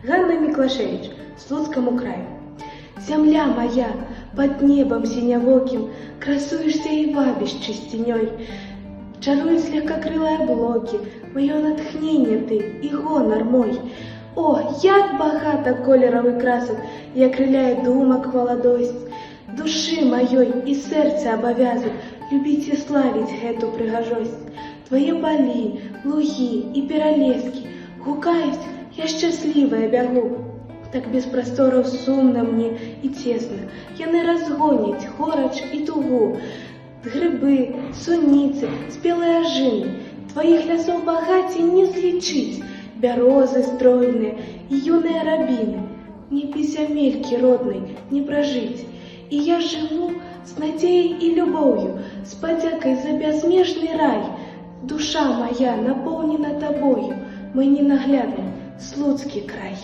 Ганна Міклашэвіч, Слуцкаму краю. Зямля мая, пад небам сінявокім красуешся і вабіш чысцінёй. Чаруюць легкакрылыя аблокі, маё натхненне ты і гонар мой. О, як багата колераў і красак і акрыляе думак маладосць. Душы маёй і сэрца абавязак любіць і славіць гэту прыгажосць. Твае палі, лугі і пералескі гукаюць, я шчаслівая бягу. Так без прастораў сумна мне і цесна, яны разгоняць горач і тугу. Грыбы, суніцы, спелыя ажыны, тваіх лясоў багацце не злічыць, бярозы стройныя і юныя рабіны. Мне без зямелькі роднай не пражыць. І я жыву з надзеяй і любоўю, з падзякай за бязмежны рай. Душа мая напоўнена табою, мой ненаглядны Слуцкі край.